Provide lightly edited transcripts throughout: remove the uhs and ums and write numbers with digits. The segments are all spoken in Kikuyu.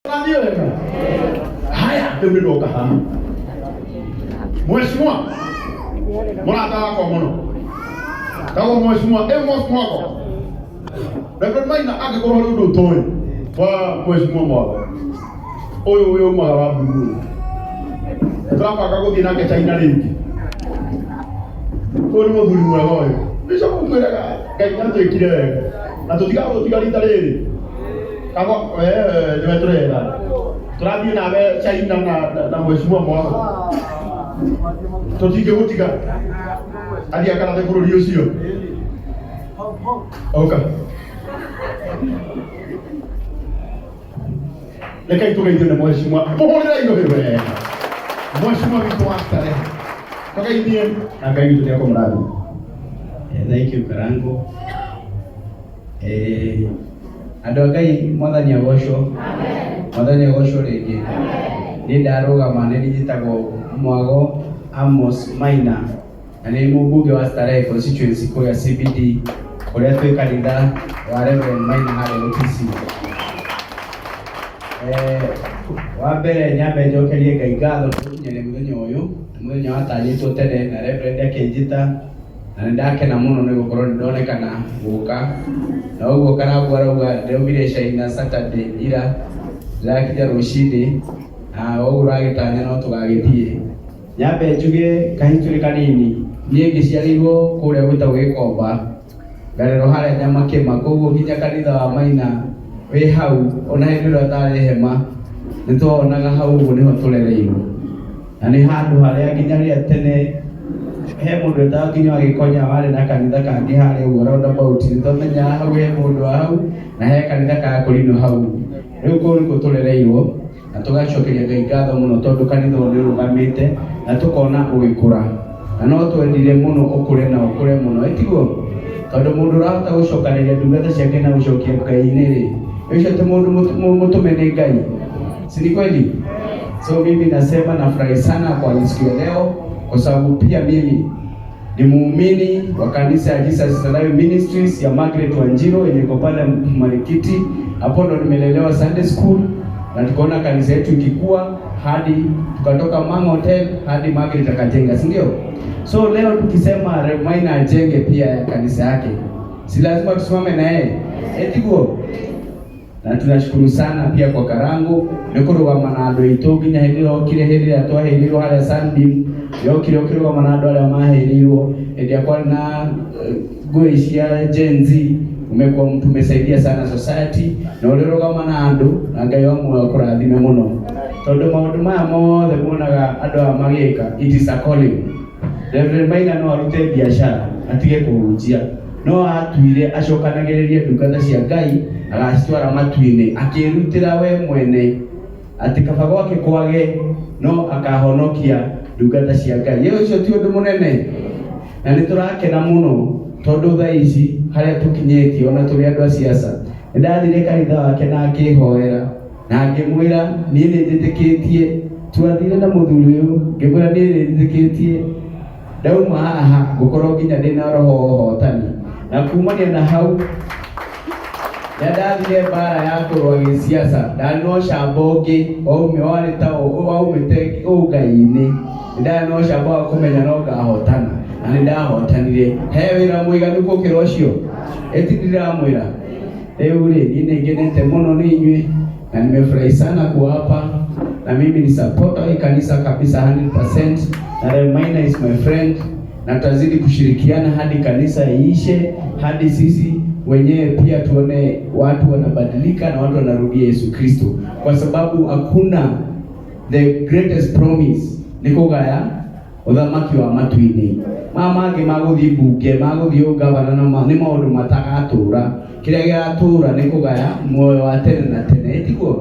Tũrathiĩ wega. Haya, rĩu nĩ ndoka haha. Mheshimiwa, mũrata wakwa mũno. Tagwo Mheshimiwa Amos Mwago. Reverend Maina angĩkorwo harĩ ũndũ ũtoĩ wa Mheshimiwa Mwago. Ũyũ ũyũ umaga wa mburu. Tũrabanga gũthiĩ nake China rĩngĩ. Ũyũ nĩ mũthuri mwega ũyũ. Bishop ngwĩraga Ngai nĩatwĩkire wega. Na tũtigagũtiga rita rĩrĩ. Kabo wewe nĩwe tũrera. Tũrathiĩ nawe China na Mheshimiwa Mwago. Tũtingĩgũtiga. Athiĩ akarathe bũrũri ũcio. Oka. Rekei tũgeithio nĩ Mheshimiwa. Mũhũrĩre irũhĩ wega. Mheshimiwa witũ wa Starehe. Tũgeithie na Ngai witũ nĩekũmũrathima. Thank you, Karango. Andũ a Ngai, Mwathani agocwo. Mwathani agocwo rĩngĩ. Niĩ ndarũgama nĩ njĩtagwo Mwago Amos Maina na nĩ mũmbunge wa Starehe constituency kũrĩa CBD kũrĩa twĩ kanitha wa Reverend Maina harĩa OTC. Wa mbere nyambe njokerie Ngai ngatho nĩ gũkinyĩria mũthenya ũyũ, nĩ mũthenya watanyĩtwo tene na Reverend akĩnjĩta na nĩ ndakena mũno nĩ gũkorwo nĩ ndonekana gũka na ũguo Karangũ arauga ndĩraumire China Saturday ira, ndĩrakinya rũcinĩ na ũguo ũragĩtanya no tũgagĩthiĩ. Nyambe njuge kahistory kanini, niĩ ngĩciarĩirwo kũrĩa gwĩtagwo Gĩkomba, ngarerwo harĩa Nyamakĩma, koguo nginya kanitha wa Maina wĩ hau, ona hĩndĩ ĩrĩa ũtarĩ hema, nĩ twaonaga hau ũguo nĩho tũrereirwo. Na nĩ handũ harĩa nginya rĩrĩa tene he mũndũ wetagwo nginya wa Gĩkonya warĩ na kanitha kangĩ harĩa ũguo roundabout, nĩ twamenyaga hau he mũndũ wa hau na he kanitha ka Kũrinũ hau. Rĩu kũu nĩkuo tũrereirwo na tũgacokeria Ngai ngatho mũno tondũ kanitha ũyũ nĩ ũrũgamĩte na tũkona ũgĩkũra. Na no twendire mũno ũkũre na ũkũre mũno, ĩtiguo? Tondũ mũndũ ũrahota gũcokanĩria ndungata ciake na gũcokia Ngai-inĩ rĩ, ũcio ti mũndũ mũtũme nĩ Ngai. Si ni kweli? So mimi nasema nafurahi sana kwa siku ya leo kwa sababu pia mimi ni muumini wa kanisa ya Jesus is Alive Ministries ya Margaret Wanjiru yenye iko pale Marikiti. Hapo ndo nimelelewa Sunday school na tukaona kanisa yetu ikikua hadi tukatoka Mang Hotel hadi Margaret akajenga, si ndio? So leo tukisema Rev Maina ajenge pia kanisa yake, si lazima tusimame na yeye etiguo? Na tunashukuru sana pia kwa Karangu nĩ kũrũgama na andũ aitũ nginya hĩndĩ ĩrĩa okire, hĩndĩ ĩrĩa twahĩrĩirwo harĩa Sunbeam, yokire ũkĩrũgama na andũ arĩa mahĩrĩirwo hĩndĩ ĩrĩa kwarĩ na ngũĩ cia Gen Z. Umekuwa mtu umesaidia sana society na ũrĩa ũrũgama na andũ, na Ngai wa muoyo akũrathime mũno, tondũ maũndũ maya mothe muonaga andũ aya magĩka, it is a calling. Reverend Maina no arute biacara atige kũhunjia, no atuire acokanagĩrĩrie ndungata cia Ngai agacitwara matu-inĩ, akĩrutĩra we mwene atĩ kaba gwake kwage no akahonokia ndungata cia Ngai. Ĩ ũcio ti ũndũ mũnene? Na nĩ tũrakena mũno tondũ thaa ici harĩa tũkinyĩtie ona tũrĩ andũ a siasa. Nĩ ndathire kanitha wake na akĩhoera na ngĩmwĩra niĩ nĩ njĩtĩkĩtie, twathire na mũthuri ũyũ, ngĩmwĩra niĩ nĩ njĩtĩkĩtie ndauma haha ngũkorwo nginya ndĩna roho wa ũhotani. Na kumania na hau rĩrĩa ndathire mbara ya kũrũa gĩsiasa, ndarĩ na ũcamba ũngĩ waumĩ warĩ ta waumĩte ũngai-inĩ, ndarĩ na ũcamba wa kũmenya no ngahotana, na nĩ ndahotanire. He wĩra mũiganu gũkĩra ũcio? Ĩti ndiramwĩra. Rĩu rĩ, niĩ nĩ ngenete mũno nĩ inyuĩ na nimefurahi sana kuwa hapa, na mimi ni supporter wa kanisa kabisa 100%, na Rev Maina is my friend, na tutazidi kushirikiana hadi kanisa iishe, hadi sisi wenyewe pia tuone watu wanabadilika na watu wanarudia Yesu Kristo, kwa sababu hakuna the greatest promise nĩ kũgaya ũthamaki wa matu-inĩ. Maya mangĩ magũthiĩ mbunge, magũthiĩ ũgavana na nĩ maũndũ matagatũra. Kĩrĩa gĩgatũra nĩ kũgaya muoyo wa tene na tene, ĩtiguo?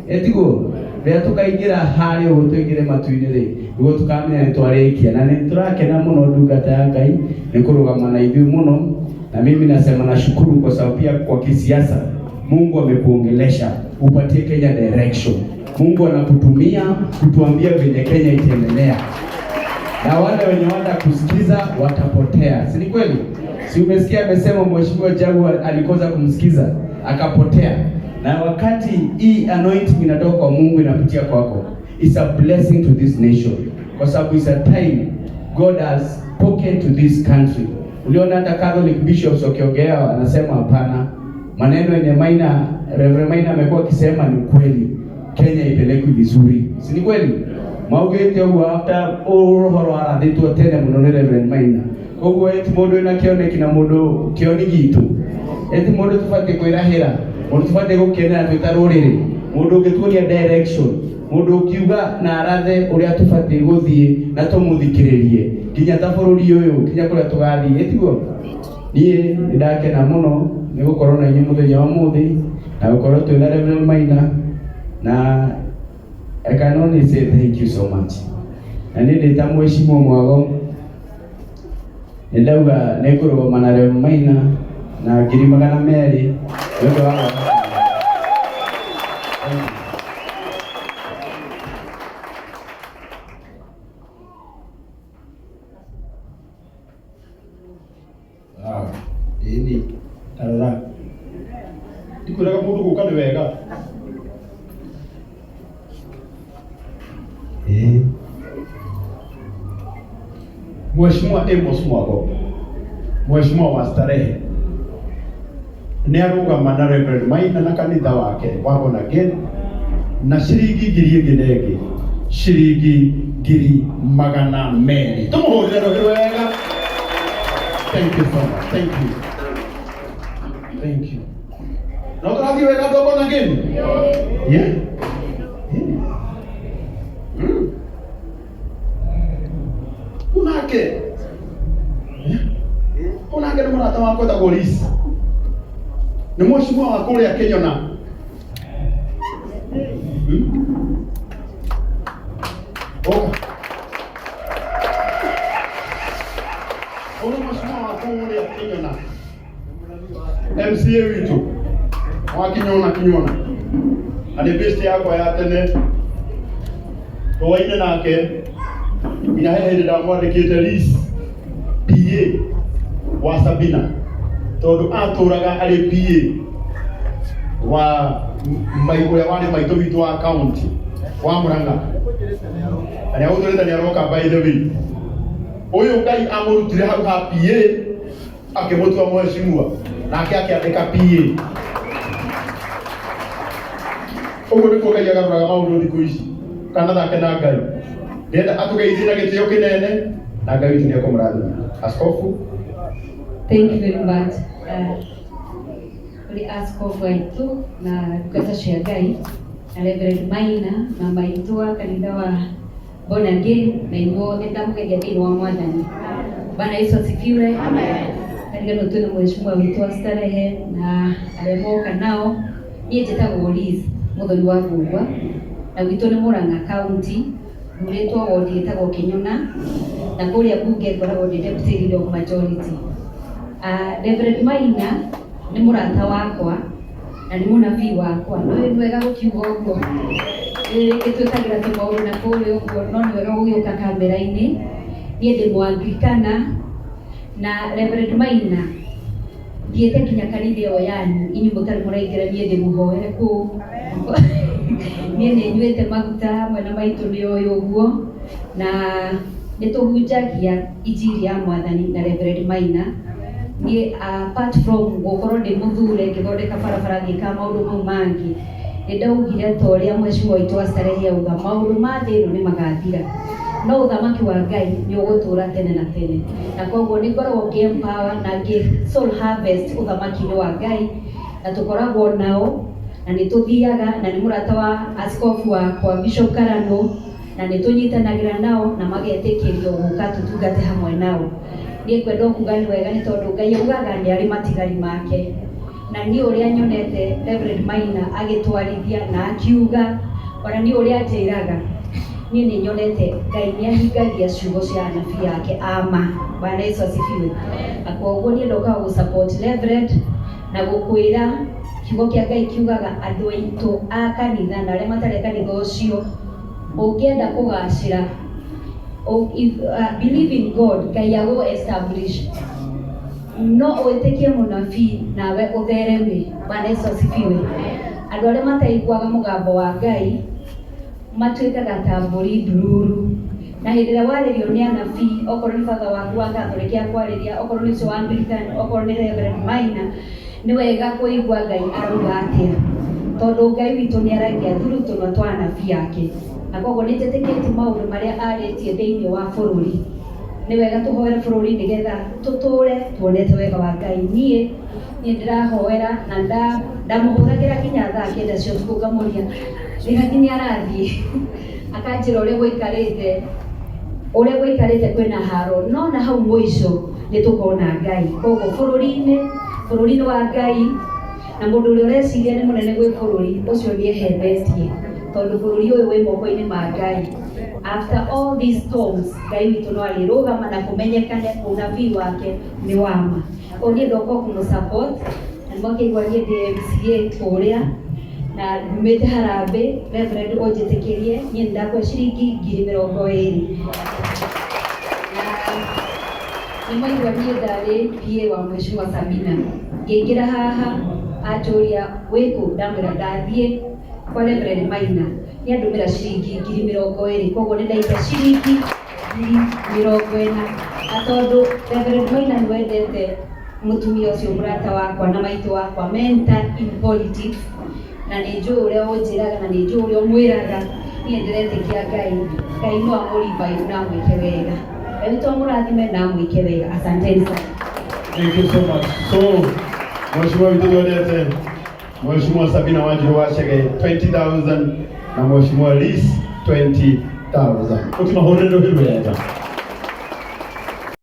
Ĩtiguo? Rĩrĩa tũkaingĩra harĩa ũguo tũingĩre matu-inĩ rĩ, nĩguo tũkamenya nĩ twarĩkia. Na nĩ tũrakena mũno ndungata ya Ngai nĩ kũrũgama na ithuĩ mũno, na mimi nasema nashukuru kwa sababu pia kwa kisiasa Mungu amekuongelesha upatie Kenya direction. Mungu anakutumia kutuambia venye Kenya itaendelea, na wale wenye watakusikiza watapotea, si ni kweli? Si umesikia amesema Mheshimiwa Jagu alikosa kumsikiza akapotea. Na wakati hii anointing inatoka kwa Mungu inapitia kwako, it's a blessing to this nation, kwa sababu it's a time God has spoken to this country. Uliona hata Catholic bishops wakiongea wanasema hapana, maneno yenye Maina, Reverend Maina amekuwa akisema ni kweli, Kenya ipelekwe vizuri, si ni kweli? Maugite ũguo after ũhoro warathĩtwo tene mũno nĩ Reverend Maina. Koguo eti mũndũ wĩna kĩoneki na mũndũ kĩoni gitũ, eti mũndũ tũbatiĩ kwĩrahĩra, mũndũ tũbatiĩ gũkenera twĩ ta rũrĩrĩ, mũndũ ũngĩtuonia direction, mũndũ ũkiuga na arathe ũrĩa tũbatiĩ gũthiĩ na tũmũthikĩrĩrie nginya ta bũrũri ũyũ nginya kũrĩa tũgathiĩ, ĩtiguo? Niĩ nĩ ndakena mũno nĩ gũkorwo na inyuĩ mũthenya wa ũmũthĩ na gũkorwo twĩna Reverend Maina, na I can only say thank you so much. Na niĩ ndĩ ta mheshimiwa Mwago nĩ ndauga nĩ ngũrũgama na Reverend Maina na 200,000 nĩ ũndũ wa gwaka. Thank you. Ĩni tarora, ndikwĩraga mũndũ gũka nĩ wega. Ĩĩ, Mheshimiwa Amos Mwago, Mheshimiwa wa Starehe, nĩ arũgama na Reverend Maina na kanitha wake wa Born Again na ciringi 1,000 na ĩngĩ ciringi 200,000. Tũmũhũrĩre rũhĩ wega. Thank you so much. Thank you, thank you. No tũrathiĩ wega andũ a Born Again? Yeah. Yeah. Unake unake nĩ mũrata wakwa etagwo Liz, nĩ mheshimiwa wa kũrĩa Kĩnyona. Oka. Ũyũ nĩ mheshimiwa wa kũrĩa Kĩnyona, MCA witũ wa Kinyona. Kinyona na nĩ best yakwa ya tene, tũwaine nake nginya he hĩndĩ ndamwandĩkĩte Liz PA wa Sabina, tondũ atũraga arĩ PA wa ũrĩa warĩ maitũ witũ wa county wa Murang'a, na nĩ agũtũrĩte, nĩ aroka. By the way, ũyũ Ngai amũrutire hau ha PA akĩmũtua mheshimiwa, nake akĩandĩka PA. Ũguo nĩguo Ngai agarũraga maũndũ thikũ ici. Kana thake na Ngai, ndĩrenda atũgeithie na gĩtĩo kĩnene, na Ngai witũ nĩ ekũmũrathima. Askofu. Thank you very much. Kũrĩ askofu aitũ na ndungata cia Ngai na Reverend Maina na maitũ wa kanitha wa Born Again na inyuothe, ndamũgeithia thĩinĩ wa Mwathani. Bwana Yesu asifiwe. Karigano twĩna mheshimiwa witũ wa Starehe na arĩa moka nao. Niĩ njĩtagwo Liz Mũthoni wa Ngũngwa na gwitũ nĩ Murang'a County, thurĩtwo ward ĩtagwo Kĩnyona, na kũrĩa bunge ngoragwo ndĩ deputy leader of majority. Reverend Maina nĩ mũrata wakwa na nĩ mũnabii wakwa. No nĩ wega gũkiuga ũguo. Rĩngĩ twĩkagĩra tũmaũndũ na kũrĩa ũguo, no nĩ wega gũgĩũka kamera-inĩ. Niĩ ndĩ Mũanglikana na Reverend Maina thiĩte nginya kanitha ĩyo yanyu inyuĩ mũtarĩ mũraingĩra, niĩ ndĩmũhoere kũu. Niĩ nĩ nyuĩte maguta hamwe na maitũ nĩ oĩ ũguo, na nĩ tũhunjagia injiri ya Mwathani na Reverend Maina. Niĩ apart from gũkorwo ndĩ mũthure ngĩthondeka barabara, ngĩka maũndũ mau mangĩ, nĩ ndaugire ta ũrĩa mheshimiwa witũ wa Starehe auga, maũndũ ma thĩ ĩno nĩ magathira, no ũthamaki wa Ngai nĩ ũgũtũra tene na tene, na koguo nĩ ngoragwo ngĩ empower na ngĩ soul harvest ũthamaki-inĩ wa Ngai, na tũkoragwo nao na nĩ tũthiaga, na nĩ mũrata wa askofu wakwa Bishop Karano, na nĩ tũnyitanagĩra nao na magetĩkĩrio gũka tũtungate hamwe nao. Niĩ ngwenda o kuga nĩ wega, nĩ tondũ Ngai augaga nĩ arĩ matigari make, na niĩ ũrĩa nyonete Reverend Maina agĩtwarithia na akiuga, ona niĩ ũrĩa anjĩraga, niĩ nĩ nyonete Ngai nĩ ahingagia ciugo cia anabii ake ama. Bwana Yesu asifiwe. Na koguo niĩ ndokaga gũ support Reverend na gũkwĩra kiugo kĩa Ngai kiugaga andũ aitũ a kanitha na arĩa matarĩ kanitha ũcio, ũngĩenda kũgacĩra, if believe in God, Ngai agũ establish, no wĩtĩkie mũnabii nawe ũthereme. Bwana Yesu asifiwe. Andũ arĩa mataiguaga mũgambo wa Ngai matuĩkaga ta mbũri ndururu, na hĩndĩ ĩrĩa warĩrio nĩ anabii, okorwo nĩ batha waku wa Catholic akwarĩria, okorwo nĩ ũcio wa Anglican, okorwo nĩ Reverend Maina, nĩ wega kũigua Ngai arauga atĩa, tondũ Ngai witũ nĩ aragia through tũnua twa anabii ake. Na koguo nĩ njĩtĩkĩtie maũndũ marĩa arĩtie thĩinĩ wa bũrũri, nĩ wega tũhoere bũrũri nĩgetha tũtũre tuonete wega wa Ngai. Niĩ ndĩrahoera na ndamũhũragĩra nginya thaa 9 cia ũtukũ, ngamũria nĩ nginya arathiĩ, akanjĩra ũrĩa gũikarĩte, ũrĩa gũikarĩte kwĩna haro, no na hau mũico nĩ tũkona Ngai. Koguo bũrũri-inĩ wa Ngai, na mũndũ ũrĩa ũreciria nĩ mũnene gwĩ bũrũri ũcio nĩ ehenetie, tondũ bũrũri ũyũ wĩ moko-inĩ ma Ngai. After all these storms, Ngai witũ no arĩrũgama na kũmenyekane ũnabii wake nĩ wama. Koguo niĩ ndoka kũmũ support, na nĩmwakĩigua niĩ ndĩ MCA kũrĩa na ngumĩte harambĩ. Reverend, ũnjĩtĩkĩrie, niĩ nĩ ndakũhe ciringi 20,000. Na nĩ mwaigua niĩ ndarĩ PA wa Mheshimiwa Sabina, ngĩingĩra haha anjũria wĩkũ, ndamwĩra ndathiĩ kwa Reverend Maina, nĩ andũmĩra ciringi 20,000. Koguo nĩ ndaita ciringi 40,000, na tondũ Reverend Maina nĩ wendete mũtumia ũcio, mũrata wakwa na maitũ wakwa, mentor in politics, na nĩ njũĩ ũrĩa ũnjĩraga na nĩ njũĩ ũrĩa ũmwĩraga, niĩ ndĩretĩkia Ngai no amũrivayu na amwĩke wega. Ngai witũ amũrathime na amwĩke wega. Asanteni sana. Thank you so much. So, Mheshimiwa witũ twendete, Mheshimiwa Sabina Wanjiru wa Chege 20,000 na Mheshimiwa Liz 20,000. Utimahũrĩre rũhĩ wega.